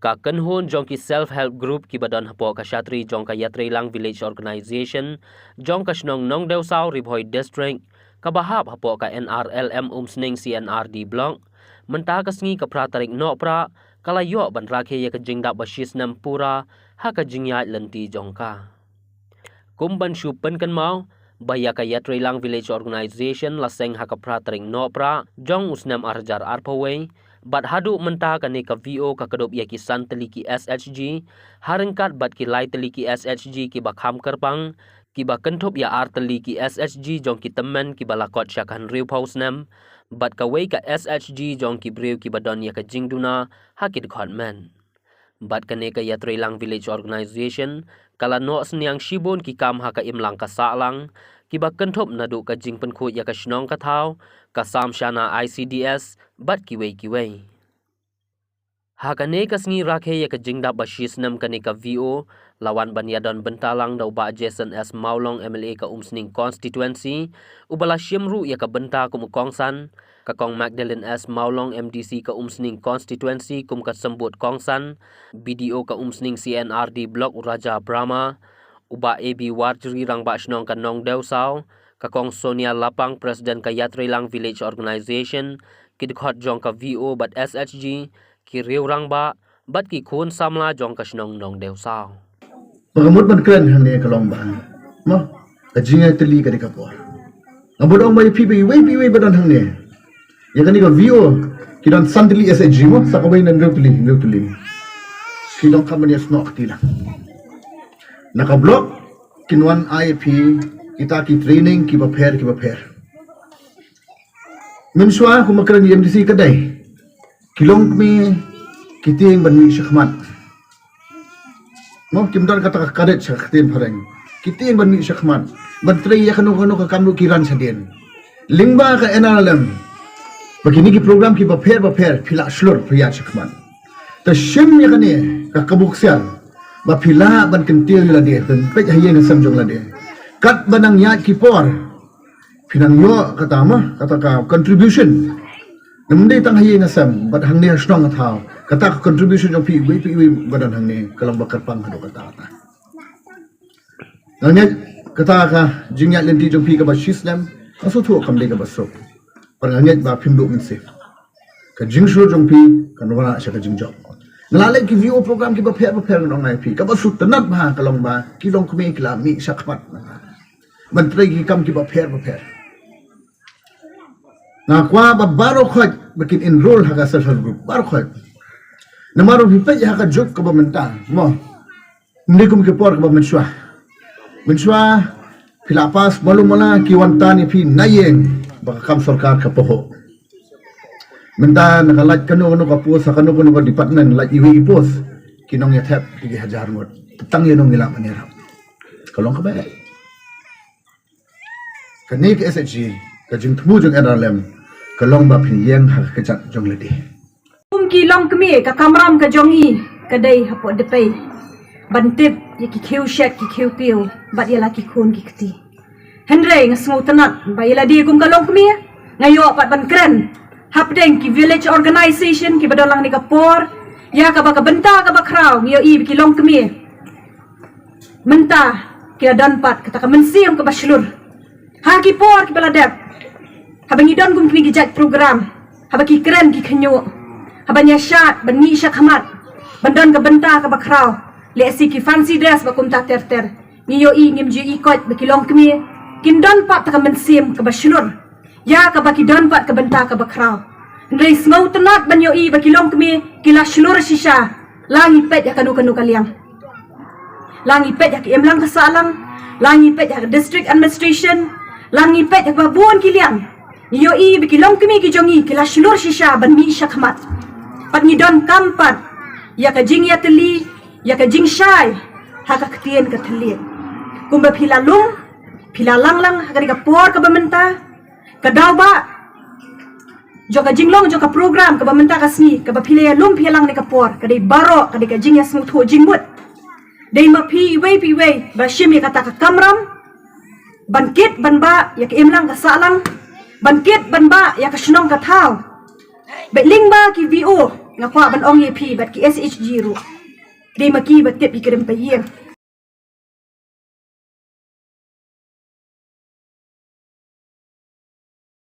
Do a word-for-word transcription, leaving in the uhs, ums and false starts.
Ka kynhun jong ki self help group kiba don hapoh ka shatri jong ka Yatreilang Village Organization jong ka shnong Nongdewsaw, Ri Bhoi District, kaba hap hapoh ka N R L M Umsning C N R D Block, mynta ka sngi ka phra tarik Nohprah, ka la ïoh ban rakhe ïa ka jingdap ba shi snem pura ha ka jingïaid lynti jong ka. Kum ban shu pynkynmaw ba ïa ka Yatreilang Village Organization la seng ha ka phra tarik Nohprah jong u snem ar hajar arphew wei, bad haduh mynta kane ka V O ka kdup ïa ki san tylli ki S H G, ha ryngkat bad ki lai tylli ki S H G kiba kham kyrpang, kiba kynthup ïa ar tylli ki S H G jong ki tymmen kiba la kot sha ka hynriewphew snem, bad kawei ka S H G jong ki briew kiba don ïa ka jingduna ha ki dkhot met. Bad kane ka Yatreilang Village Organization ka la noh synñiang shibun ki kam ha ka imlang ka sahlang, kiba kynthup naduh ka jingpynkhuid ïa ka shnong ka thaw, ka Samshana I C D S, bad kiwei kiwei. Ha kane ka sngi rakhe ïa ka jingdap ba shi snem kane ka V O, la wan ban ïadon bynta lang da u Bah Jason S Mawlong, M L A ka Umsning Constituency, uba la shim ruh ïa ka bynta kum u kongsan, ka Kong Magdalene S Mawlong, M D C ka Umsning Constituency kum ka symbud kongsan, B D O ka Umsning C N R D Block u Raja Brahma, u Bah A B Warjri, Rangbah Shnong ka Nongdewsaw, ka Kong Sonia Lapang, President ka Yatreilang Village Organization, ki dkhot jong ka V O bad S H G, ki riew rangbah, bad ki khun samla jong ka shnong Nongdewsaw. Ba ka mut ban kren hangne ka long ba, mo, ka jingïatylli ka dei ka por. Nga bud ong ba ïa phi ba iwei pa iwei ba don hangne, ïa kane ka V O, ki don san tylli S H G, mo, sa kawei na hynriew tylli, hynriew tylli. Ki donkam ban ïasnoh kti lang. Na ka block kin wan ai ïa phi kita ki training kiba pher kiba pher. Mynshuwa kumba kren ïa M D C ka dei, ki longkmie ki tieng ban mih shakhmat. Mo, kim don kata ka kadet sha ka ktien phareng. Ki tieng ban mih shakhmat, ban trei ïa kano kano ka kam ruh ki ran shadien. Lyngba ka N R L M, ba kine ki program kiba pher ba pher phi lah shlur phi ïaid shakhmat. Te shim ïa kane ka kabu ksiar ba phi lah ban kyntiew ïa lade, ban peit ha ïing ha sem jong lade. Katba nang ïaid ki por, phi nang ïoh kata, mo, kata ka contribution. Ym dei tang ha ïing ha sem, bad hangne ha shnong ha thaw, kata ka contribution jong phi iwei pa iwei ba don hangne ka long ba kyrpang haduh katta katta. Nga ngeit kata ka jingïaid lynti jong phi kaba shi snem, nga sngewthuh kam dei kaba suk. Bad nga ngeit ba phim duh mynsiem. Ka jingshlur jong phi kan wanrah sha ka jingjop. Nga la leit ki V O program kiba pher ba pher, ngan ong ïa phi, kaba sngewtynnat bha ka long ba ki longkmie ki la mih shakhmat ban trei ki kam kiba pher ba pher. Nga kwah ba baroh khoit ba kin enroll ha ka self help group, baroh khoit. Namar ba phi peit ha ka juk kaba mynta, mo, ym dei kum ki por kaba mynshuwa. Mynshuwa phi la pass malu mala, ki wan tan ïa phi na ïing ba ka kam sorkar ka pahuh. Mynta na ka lait kano kano ka post ha kano kano ka department, lait iwei i post, ki nongïathep ki hajar ngut. Tang ïa nong ngi lah ban ïarap. Ka long kaba eh. Kane ka S H G, ka jingthmu jong N R L M, ka long ba phin ïeng ha ka kjat jong lade. Kum ki longkmie, ka kamram ka jong ngi ka dei hapoh dpei ban tip ïa ki khiew shet ki khiew tiew bad ïa la ki khun ki kti. Hynrei nga sngewtynnat ba ïa lade kum ka longkmie, nga ïoh pat ban kren hapdeng ki village organization kiba don lang ne ka por, ïa kaba ka bynta kaba khraw ngi ïohi ba ki longkmie mynta ki la don pat kata ka mynsiem kaba shlur. Ha ki por kiba la dep, haba ngi don kum kine ki jait program, haba ki kren ki khynñiuh, haba ngi ïa shad ban mih shakhmat ban don ka bynta kaba khraw, lehse ki fancy dress bad kumta ter ter, ngi ïohi, ngim ju ïohi koit ba ki longkmie kin don pat kata ka mynsiem kaba shlur ïa kaba ki don pat ka bynta kaba khraw. Hynrei sngewtynnat ban ïohi ba ki longkmie ki la shlur shisha. La ngi peit ha kano kano ka liang, la ngi peit ha ka imlang ka sahlang, la ngi peit ha ka district administration, la ngi peit ha kaba bun ki liang, ngi ïohi ba ki longkmie ki jong ngi ki la shlur shisha ban mih shakhmat. Pat ngi donkam pat ïa ka jingïatylli, ïa ka jingshai ha ka ktien ka thylliej. Kumba phi la lum, phi la lang lang ha kane ka por kaba mynta, ka daw ba jong ka jinglong jong ka program kaba mynta ka sngi, kaba phi la ïalum phi ïalang ne ka por, ka dei baroh ka dei ka jingïasngewthuh jingmut. Dei ma phi iwei pa iwei ba shim ïa kata ka kamram ban kit ban bah ïa ka imlang ka sahlang, ban kit ban bah ïa ka shnong ka thaw. Bad lyngba ki V O, Nga kwah ban ong ïa phi bad ki S H G ruh, dei ma ki ba tip ïa ki rympei ïing.